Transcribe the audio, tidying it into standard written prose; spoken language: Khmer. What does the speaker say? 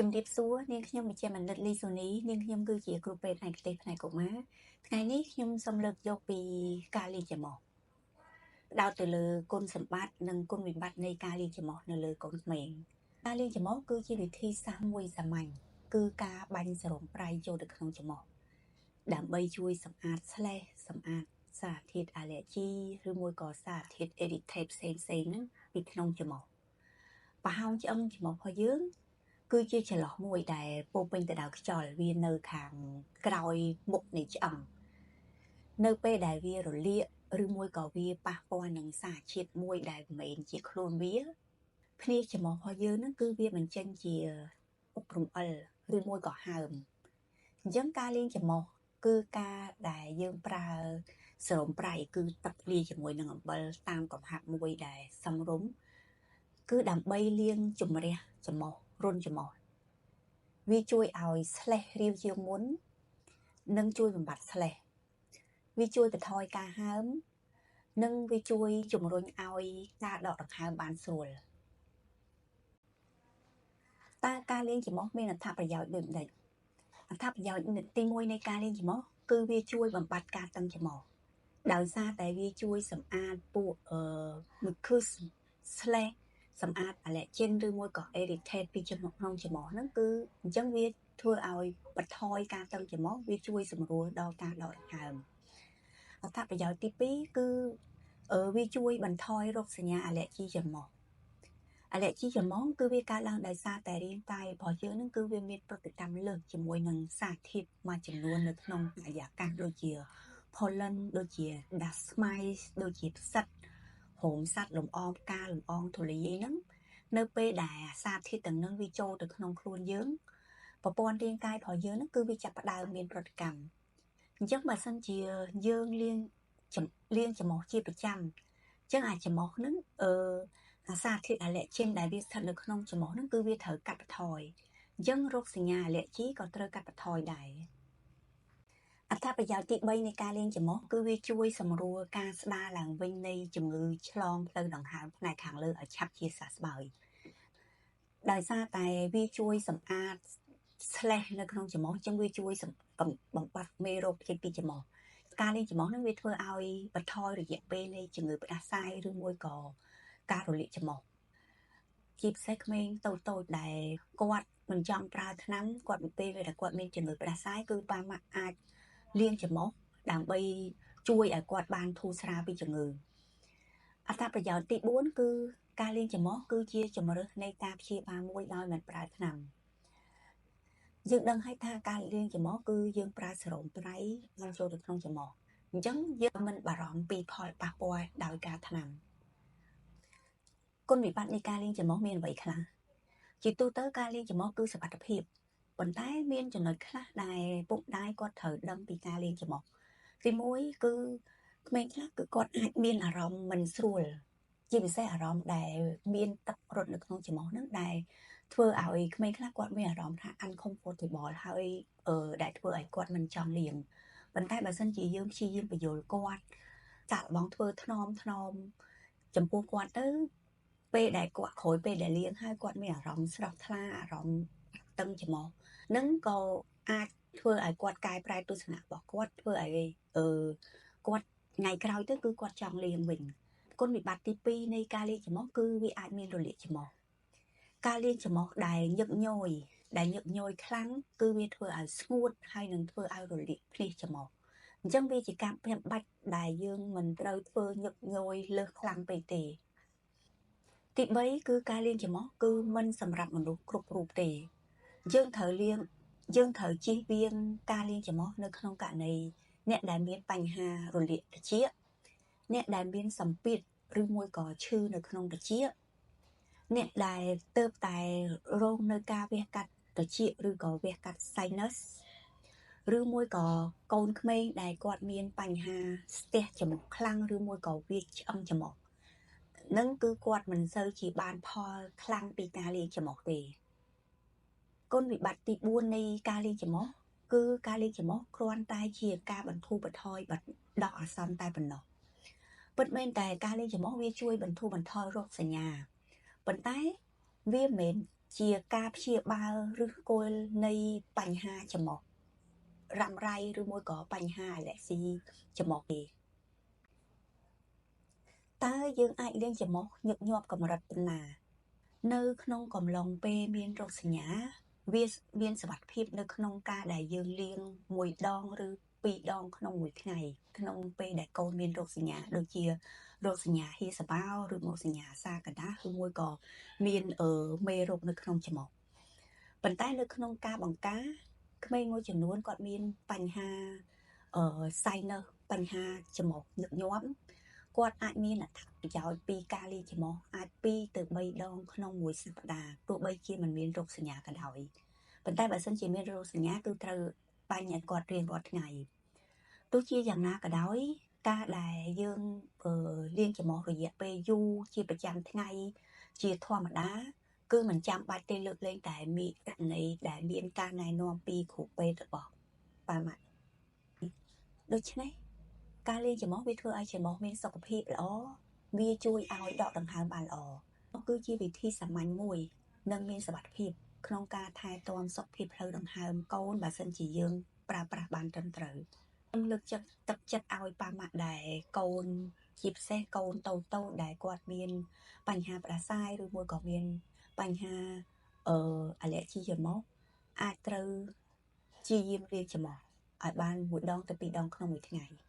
ជំរាបសួរនាងខ្ញុំវិជ្ជបណ្ឌិតលីសូនីនាងខ្ញុំគឺជាគ្រូពេទ្យផ្នែកទេសផ្នែកកុមារថ្ងៃនេះខ្ញុំសូមលើកយកពីការលាងច្រមុះផ្ដោតទៅលើគុណសម្បត្តិនិងគុណវិបត្តិនៃការលាងច្រមុះនៅលើកូនក្មេងការលាងច្រមុះគឺជាវិធីសាស្ត្រមួយសាមញ្ញគឺការបាញ់សេរ៉ូមប្រៃចូលទៅក្នុងច្រមុះដើម្បីជួយសម្អាតស្លេស្មសម្អាតសារធាតុអាឡែជីឬមួយក៏សារធាតុ irritate ផ្សេងៗហ្នឹងពីក្នុងច្រមុះប្រហោងឆ្អឹងច្រមុះរបស់យើងគឺជាចន្លោះមួយដែលពោពេញទៅដោយខ្យល់វានៅខាងក្រោយមុខនៃឆ្អឹងនៅពេលដែលវារលាកឬមួយក៏វាប៉ះពាល់នឹងសារជាតិមួយដែលមិនមែនជាខ្លួនវាភ្នាសច្រមុះរបស់យើងហ្នឹងគឺវាបញ្ចេញជាទឹករំអិលឬមួយក៏ហើមអញ្ចឹងការលាងច្រមុះគឺការដែលយើងប្រើសេរ៉ូមប្រៃគឺទឹកលាយជាមួយនឹងអំបិលតាមកំហាប់មួយដែលសមរម្យគឺដើម្បីលាងជម្រះច្រមុះរុនច្រមុះវាជួយឲ្យស្លេះរាវជាងមុននិងជួយបំបត្តិស្លេះវាជួយបន្ថយការហើមនិងវាជួយជំរុញឲ្យការដកដង្ហើមបានស្រួលតើការលាងច្រមុះមានអត្ថប្រយោជន៍ដូចម្តេចអត្ថប្រយោជន៍ទី1នៃការលាងច្រមុះគឺវាជួយបំបត្តិការតឹងច្រមុះដោយសារតែវាជួយសម្អាតពួកmucus ស្លេះសម្អាតអាឡែជីនឬមួយក៏ irritate ពីក្នុងច្រមុះហ្នឹងគឺអញ្ចឹងវាធ្វើឲ្យបន្ថយការតឹងច្រមុះវាជួយសម្រួលដល់ការដកដង្ហើមអត្ថប្រយោជន៍ទី2គឺវាជួយបន្ថយរោគសញ្ញាអាឡែជីច្រមុះអាឡែជីច្រមុះគឺវាកើតឡើងដោយសារតែរាងកាយរបស់យើងនឹងគឺវាមានប្រតិកម្មលើសជាមួយនឹងសារធាតុមួយចំនួននៅក្នុងបរិយាកាសដូចជា pollen ដូចជា dust mite ដូចជាផ្សិតរោមសត្វលំអងផ្កាលំអងធូលីអីហ្នឹងនៅពេលដែលសារធាតុទាំងហ្នឹងវាចូលទៅក្នុងខ្លួនយើងប្រព័ន្ធរាងកាយរបស់យើងហ្នឹងគឺវាចាប់ផ្ដើមមានប្រតិកម្មអញ្ចឹងបើសិនជាយើងលាងច្រមុះជាប្រចាំអញ្ចឹងអាចច្រមុះហ្នឹងអាសារធាតុអាឡែជីនដែលវាស្ថិតនៅក្នុងច្រមុះហ្នឹងគឺវាត្រូវកាត់បន្ថយអញ្ចឹងរោគសញ្ញាអាឡែជីក៏ត្រូវកាត់បន្ថយដែរអត្ថប្រយោជន៍ទី3នៃការលាងច្រមុះគឺវាជួយសម្រួលការស្ដារឡើងវិញនៃជំងឺឆ្លងផ្លូវដង្ហើមផ្នែកខាងលើឲ្យឆាប់ជាសះស្បើយដោយសារតែវាជួយសម្អាតស្លេះនៅក្នុងច្រមុះអញ្ចឹងវាជួយបំបត្តិមេរោគចេញពីច្រមុះការលាងច្រមុះនឹងវាធ្វើឲ្យបន្ថយរយៈពេលនៃជំងឺផ្ដាសាយឬមួយក៏ការរលាកច្រមុះជាពិសេសក្មេងតូចៗដែលគាត់មិនចង់ប្រើថ្នាំគាត់ពេលដែលគាត់មានជំងឺផ្ដាសាយគឺប៉ាម៉ាក់អាចលាងច្រមុះដើម្បីជួយឲ្យគាត់បានធូរស្រាលពីជំងឺអត្ថប្រយោជន៍ទី4គឺការលាងច្រមុះគឺជាជម្រើសនៃការព្យាបាលមួយដោយមិនប្រើថ្នាំយើងដឹងហើយថាការលាងច្រមុះគឺយើងប្រើសេរ៉ូមប្រៃបានចូលទៅក្នុងច្រមុះអញ្ចឹងយើងមិនបារម្ភពីផលប៉ះពាល់ដោយការថ្នាំគុណវិបត្តិនៃការលាងច្រមុះមានអ្វីខ្លះជាទូទៅការលាងច្រមុះគឺសុវត្ថិភាពប៉ុន្តែមានចំណុចខ្លះដែលពុកម្ដាយគាត់ត្រូវដឹងពីការលាងច្រមុះទី1គឺក្មេងខ្លះគឺគាត់អាចមានអារម្មណ៍មិនស្រួលជាពិសេសអារម្មណ៍ដែលមានទឹករត់នៅក្នុងច្រមុះហ្នឹងដែលធ្វើឲ្យក្មេងខ្លះគាត់មានអារម្មណ៍ថា uncomfortable ហើយដែលធ្វើឲ្យគាត់មិនចង់លាងប៉ុន្តែបើសិនជាយើងព្យាយាមពន្យល់គាត់សាកល្បងធ្វើថ្នមថ្នមចំពោះគាត់ទៅពេលដែលគាត់ក្រោយពេលដែលលាងហើយគាត់មានអារម្មណ៍ស្រស់ថ្លាអារម្មណ៍តឹងច្រមុះនឹងក៏អាចធ្វើឲ្យគាត់កែប្រែទស្សនៈរបស់គាត់ធ្វើឲ្យគាត់ថ្ងៃក្រោយទៅគឺគាត់ចង់លាងវិញគុណវិបត្តិទី2នៃការលាងច្រមុះគឺវាអាចមានរលាកច្រមុះការលាងច្រមុះដែលញឹកញយខ្លាំងគឺវាធ្វើឲ្យស្ងួតហើយនឹងធ្វើឲ្យរលាកភ្នាសច្រមុះអញ្ចឹងវាជាការចាំបាច់ដែលយើងមិនត្រូវធ្វើញឹកញយលើសខ្លាំងពេកទេទី3គឺការលាងច្រមុះគឺមិនសម្រាប់មនុស្សគ្រប់រូបទេយើងត្រូវជៀសវាងការលាងច្រមុះនៅក្នុងករណីអ្នកដែលមានបញ្ហារលាកត្រចៀកអ្នកដែលមានសម្ពាធឬមួយក៏ឈឺនៅក្នុងត្រចៀកអ្នកដែលទើបតែរងនៅការវះកាត់ត្រចៀកឬក៏វះកាត់ sinus ឬមួយក៏កូនក្មេងដែលគាត់មានបញ្ហាស្ទះច្រមុះខ្លាំងឬមួយក៏វាឆ្អឹងច្រមុះនឹងគឺគាត់មិនសូវជាបានផលខ្លាំងពីការលាងច្រមុះទេគុណវិបត្តិទី4នៃការលាងច្រមុះគឺការលាងច្រមុះគ្រាន់តែជាការបន្ធូរបន្ថយបណ្ដោះអាសន្នតែប៉ុណ្ណោះពិតមែនតែការលាងច្រមុះវាជួយបន្ធូរបន្ថយរោគសញ្ញាប៉ុន្តែវាមិនមែន ជាការព្យាបាលឫសគល់នៃបញ្ហាច្រមុះរ៉ាំរ៉ៃ ឬមួយក៏បញ្ហាអាឡែស៊ីច្រមុះទេ។ តើយើងអាចលាងច្រមុះញឹកញាប់កម្រិតប៉ុណ្ណា? នៅក្នុងកំឡុងពេលមានរោគសញ្ញា វាមានសុវត្ថិភាពនៅក្នុងការដែលយើងលាង 1 ដង ឬ 2 ដងក្នុងមួយថ្ងៃ ក្នុងពេលដែលកូនមានរោគសញ្ញា ដូចជារោគសញ្ញាហៀសបោ ឬរោគសញ្ញាសាកដា ឬមួយក៏មានមេរោគនៅក្នុងច្រមុះ។ ប៉ុន្តែនៅក្នុងការបង្ការ ក្មេងមួយចំនួនគាត់មានបញ្ហា sinus បញ្ហាច្រមុះញឹកញាប់ គាត់អាចមានអត្ថប្រយោជន៍ពីការលាងច្រមុះអាច 2 ទៅ 3 ដងក្នុងមួយសប្តាហ៍ ទោះបីជាមិនមានរោគសញ្ញាក៏ដោយ។ ប៉ុន្តែបើសិនជាមានរោគសញ្ញា គឺត្រូវបាញ់ឲ្យគាត់រៀងរាល់ថ្ងៃ។ ទោះជាយ៉ាងណាក៏ដោយ ការដែលយើងលាងច្រមុះរយៈពេលយូរជាប្រចាំថ្ងៃជាធម្មតា គឺមិនចាំបាច់ទេ លើកលែងតែមានករណីដែលមានការណែនាំពីគ្រូពេទ្យរបស់ប៉ាម៉ាក់។ ដូច្នេះការលាងច្រមុះវាធ្វើឲ្យច្រមុះមានសុខភាពល្អ វាជួយឲ្យដកដង្ហើមបានល្អ គឺជាវិធីសាមញ្ញមួយ និងមានសុវត្ថិភាពក្នុងការថែទាំសុខភាពផ្លូវដង្ហើមកូន បើសិនជាយើងប្រើប្រាស់បានត្រឹមត្រូវ។ ខ្ញុំលើកចិត្តទឹកចិត្តឲ្យប៉ាម៉ាក់ដែលកូន ជាពិសេសកូនតូចៗដែលគាត់មានបញ្ហាផ្ដាសាយ ឬមួយក៏មានបញ្ហាអាឡែស៊ីច្រមុះ អាចត្រូវព្យាយាមលាងច្រមុះឲ្យបាន 1 ដងទៅ 2 ដងក្នុងមួយថ្ងៃ។